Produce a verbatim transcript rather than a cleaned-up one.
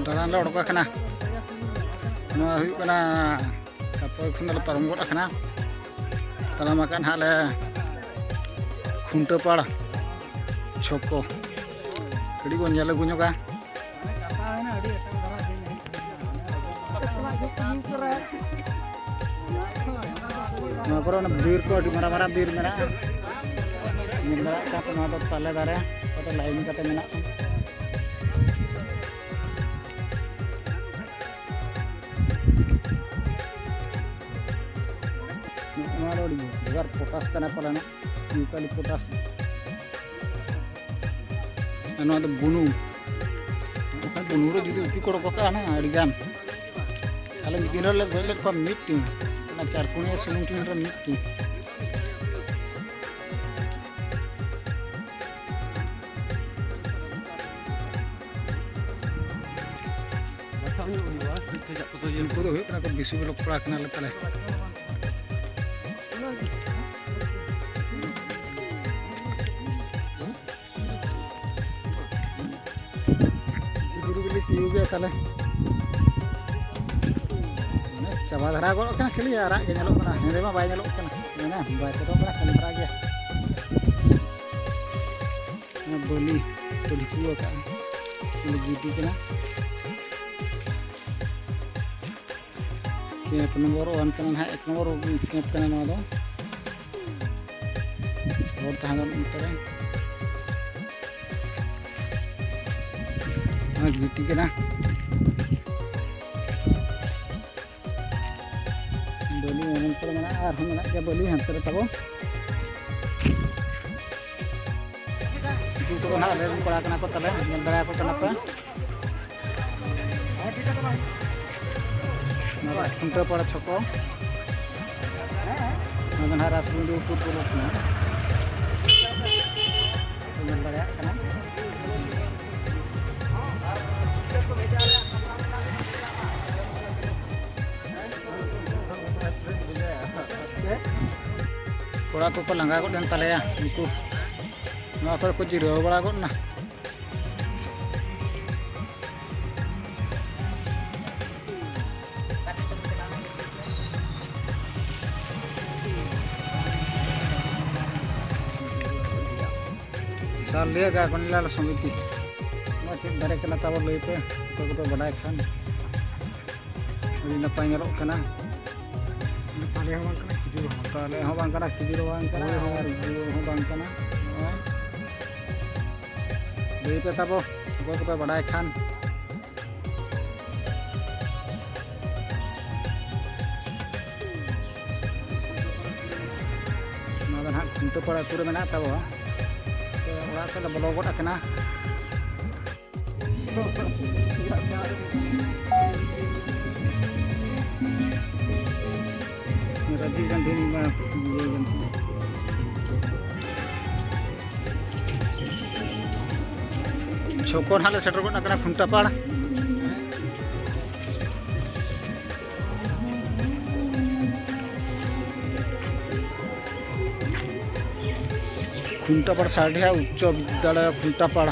ᱫᱟᱬᱟᱱ ᱞᱮ ᱚᱰᱚᱠ ᱟᱠᱟᱱᱟ᱾ ᱱᱚᱣᱟ ᱦᱩᱭᱩᱜ ᱠᱟᱱᱟ ᱠᱟᱯᱚᱭ ᱠᱷᱚᱱ ᱫᱚᱞᱮ ᱯᱟᱨᱚᱢ ᱜᱚᱫ ᱟᱠᱟᱱᱟ᱾ ᱛᱟᱲᱟᱢ ᱟᱠᱟᱫ ᱱᱟᱦᱟᱜ ᱞᱮ ᱠᱷᱩᱱᱴᱟᱹ ᱯᱟᱲ ᱪᱷᱚᱠ ᱠᱚ ᱠᱟᱹᱴᱤᱡ ᱵᱚᱱ ᱧᱮᱞ ᱟᱹᱜᱩ ᱧᱚᱜᱟ᱾ ᱱᱚᱣᱟ ᱠᱚᱨᱮ ᱚᱱᱟ ᱵᱤᱨ ᱠᱚ, ᱟᱹᱰᱤ ᱢᱟᱨᱟᱝ ᱢᱟᱨᱟᱝ ᱵᱤᱨ ᱢᱮᱱᱟᱜᱼᱟ᱾ ᱧᱮᱞ ᱫᱟᱲᱮᱭᱟᱜ ᱠᱟᱱ ᱯᱮ, ᱱᱚᱣᱟ ᱫᱚ ᱛᱟᱞᱮ ᱫᱟᱨᱮ, ᱚᱱᱠᱟᱛᱮ ᱞᱟᱭᱤᱱ ᱠᱟᱛᱮ ᱢᱮᱱᱟᱜᱼᱟ᱾ ᱱᱚᱣᱟ ᱫᱚ ᱟᱹᱰᱤ ᱵᱷᱮᱜᱟᱨ ᱯᱚᱴᱟᱥ ᱠᱟᱱᱟ ᱯᱟᱞᱮᱱᱚᱜ, ᱤᱭᱩᱠᱟᱞᱤᱯᱚᱴᱟᱥ᱾ ᱟᱨ ᱱᱚᱣᱟ ᱫᱚ ᱵᱩᱱᱩᱢ᱾ ᱵᱩᱱᱩᱢ ᱨᱮ ᱡᱩᱫᱤ ᱩᱯᱤ ᱠᱚ ᱚᱰᱚᱠ ᱠᱟᱜᱼᱟ ᱱᱟ ᱟᱹᱰᱤᱜᱟᱱ, ᱟᱞᱮ ᱢᱤᱫ ᱫᱤᱱ ᱨᱮᱞᱮ ᱜᱚᱡ ᱞᱮᱫ ᱠᱚᱣᱟ ᱢᱤᱫᱴᱤᱱ, ᱚᱱᱟ ᱪᱟᱨ ᱠᱩᱱᱤᱭᱟ ᱥᱩᱱᱩᱢ ᱴᱤᱱ ᱨᱮ ᱢᱤᱫᱴᱤᱱ᱾ ᱵᱟᱪᱷᱟᱣ ᱧᱚᱜ ᱦᱩᱭᱩᱜᱼᱟ, ᱴᱷᱤᱠ ᱴᱷᱟᱠ ᱠᱚᱫᱚ ᱤᱭᱟᱹ ᱩᱱᱠᱩ ᱫᱚ ᱦᱩᱭᱩᱜ ᱠᱟᱱᱟ ᱠᱚ ᱵᱤᱥᱩ ᱵᱞᱚᱠ ᱠᱚᱲᱟ ᱠᱟᱱᱟᱞᱮ ᱛᱟᱞᱮ᱾ ᱵᱩᱨᱩ ᱵᱤᱞᱤ ᱛᱤᱭᱩᱜ ᱜᱮ ᱛᱟᱞᱮ᱾ ᱢᱟᱱᱮ ᱪᱟᱵᱟ ᱫᱷᱟᱨᱟ ᱜᱚᱫ ᱠᱟᱱᱟ, ᱠᱷᱟᱹᱞᱤ ᱟᱨᱟᱜ ᱜᱮ ᱧᱮᱞᱚᱜ ᱠᱟᱱᱟ, ᱦᱮᱸᱫᱮ ᱢᱟ ᱵᱟᱭ ᱧᱮᱞᱚᱜ ᱠᱟᱱᱟ᱾ ᱢᱟᱱᱮ ᱵᱟᱭ ᱛᱮᱫᱚᱜ ᱠᱟᱱᱟ, ᱠᱷᱟᱹᱞᱤ ᱫᱷᱟᱨᱟ ᱜᱮ᱾ ᱚᱱᱟ ᱵᱟᱹᱞᱤ ᱠᱚ ᱰᱷᱤᱯᱩ ᱟᱠᱟᱫᱼᱟ, ᱚᱸᱰᱮ ᱜᱤᱰᱤ ᱠᱟᱱᱟ᱾ ᱠᱮᱢᱯ ᱱᱚᱢᱵᱚᱨ ᱚᱣᱟᱱ ᱠᱟᱱᱟ ᱱᱟᱦᱟᱜ, ᱮᱠ ᱱᱚᱢᱵᱚᱨ ᱠᱮᱢᱯ ᱠᱟᱱᱟ ᱱᱚᱣᱟ ᱫᱚ᱾ ᱦᱚᱲ ᱛᱟᱦᱮᱸ ᱠᱟᱱᱟ ᱚᱱᱛᱮ ᱨᱮ᱾ ᱟᱨ ᱜᱤᱴᱤ ᱠᱟᱱᱟ᱾ ᱵᱟᱹᱞᱤ ᱚᱱᱮ ᱚᱱᱛᱮ ᱨᱮ ᱢᱮᱱᱟᱜᱼᱟ, ᱟᱨᱦᱚᱸ ᱢᱮᱱᱟᱜ ᱜᱮᱭᱟ ᱵᱟᱹᱞᱤ ᱦᱟᱱᱛᱮ ᱨᱮ ᱛᱟᱵᱚ᱾ ᱩᱱᱠᱩ ᱠᱚᱫᱚ ᱱᱟᱦᱟᱜ ᱟᱞᱮ ᱨᱮᱱ ᱠᱚᱲᱟ ᱠᱟᱱᱟ ᱠᱚ ᱛᱟᱞᱮ, ᱧᱮᱞ ᱫᱟᱲᱮᱭᱟᱠᱚ ᱠᱟᱱᱟ ᱯᱮ᱾ ᱱᱚᱣᱟ ᱫᱚ ᱠᱷᱩᱱᱴᱟᱹᱣ ᱯᱟᱲᱟ ᱪᱷᱚᱠᱚ᱾ ᱱᱚᱣᱟ ᱫᱚ ᱱᱟᱦᱟᱜ ᱨᱟᱥᱜᱩᱱᱰᱤ ᱩᱛᱛᱚᱨ ᱯᱩᱨᱩᱵ ᱠᱟᱱᱟ᱾ ᱧᱮᱞ ᱫᱟᱲᱮᱭᱟᱜ ᱠᱟᱱᱟ᱾ ᱠᱚᱲᱟ ᱠᱚᱠᱚ ᱞᱟᱸᱜᱟ ᱜᱚᱫ ᱮᱱ ᱛᱟᱞᱮᱭᱟ, ᱩᱱᱠᱩ ᱱᱚᱣᱟ ᱠᱚᱨᱮ ᱠᱚ ᱡᱤᱨᱟᱹᱣ ᱵᱟᱲᱟ ᱜᱚᱫ ᱮᱱᱟ᱾ ᱛᱟᱞᱮᱭᱟ ᱜᱟ ᱜᱚᱱᱤᱞᱟᱞ ᱥᱚᱢᱤᱛᱤ᱾ ᱱᱚᱣᱟ ᱪᱮᱫ ᱫᱟᱨᱮ ᱠᱟᱱᱟ ᱛᱟᱵᱚ ᱞᱟᱹᱭ ᱯᱮ, ᱚᱠᱚᱭ ᱠᱚᱯᱮ ᱵᱟᱰᱟᱭ ᱠᱷᱟᱱ᱾ ᱟᱹᱰᱤ ᱱᱟᱯᱟᱭ ᱧᱮᱞᱚᱜ ᱠᱟᱱᱟ᱾ ᱛᱟᱞᱮ ᱦᱚᱸ ᱵᱟᱝ ᱠᱟᱱᱟ, ᱠᱷᱤᱡᱩᱨ ᱦᱚᱸ ᱵᱟᱝ᱾ ᱛᱟᱞᱮ ᱦᱚᱸ ᱵᱟᱝ ᱠᱟᱱᱟ, ᱠᱷᱤᱡᱩᱨ ᱦᱚᱸ ᱵᱟᱝ ᱠᱟᱱᱟ, ᱩᱞ ᱦᱚᱸ ᱵᱟᱝ ᱠᱟᱱᱟ᱾ ᱱᱚᱜᱼᱚᱭ ᱞᱟᱹᱭ ᱯᱮ ᱛᱟᱵᱚ, ᱚᱠᱚᱭ ᱠᱚᱯᱮ ᱵᱟᱰᱟᱭ ᱠᱷᱟᱱ᱾ ᱱᱚᱣᱟ ᱫᱚ ᱱᱟᱦᱟᱜ ᱠᱷᱩᱱᱴᱟᱹ ᱯᱟᱲᱟ ᱟᱹᱛᱩ ᱨᱮ ᱢᱮᱱᱟᱜ ᱛᱟᱵᱚ᱾ ᱛᱚ, ᱚᱲᱟᱜ ᱥᱮᱫ ᱞᱮ ᱵᱚᱞᱚ ᱜᱚᱫ ᱟᱠᱟᱱᱟ᱾ ᱨᱟᱡᱤᱵᱽ ᱜᱟᱱᱫᱷᱤ ᱱᱤᱨᱢᱟᱬ ᱤᱭᱟᱹ ᱠᱟᱱ ᱛᱟᱦᱮᱸᱫ᱾ ᱪᱷᱚᱠᱚ ᱱᱟᱦᱟᱜ ᱞᱮ ᱥᱮᱴᱮᱨ ᱜᱚᱫ ᱟᱠᱟᱱᱟ ᱠᱷᱩᱱᱴᱟᱹᱯᱟᱲ᱾ ᱠᱷᱩᱱᱴᱟᱹᱯᱟᱲ ᱥᱟᱰᱮᱭᱟ ᱩᱪᱪᱚ ᱵᱤᱫᱽᱫᱟᱞᱚᱭ ᱠᱷᱩᱱᱴᱟᱹᱯᱟᱲ᱾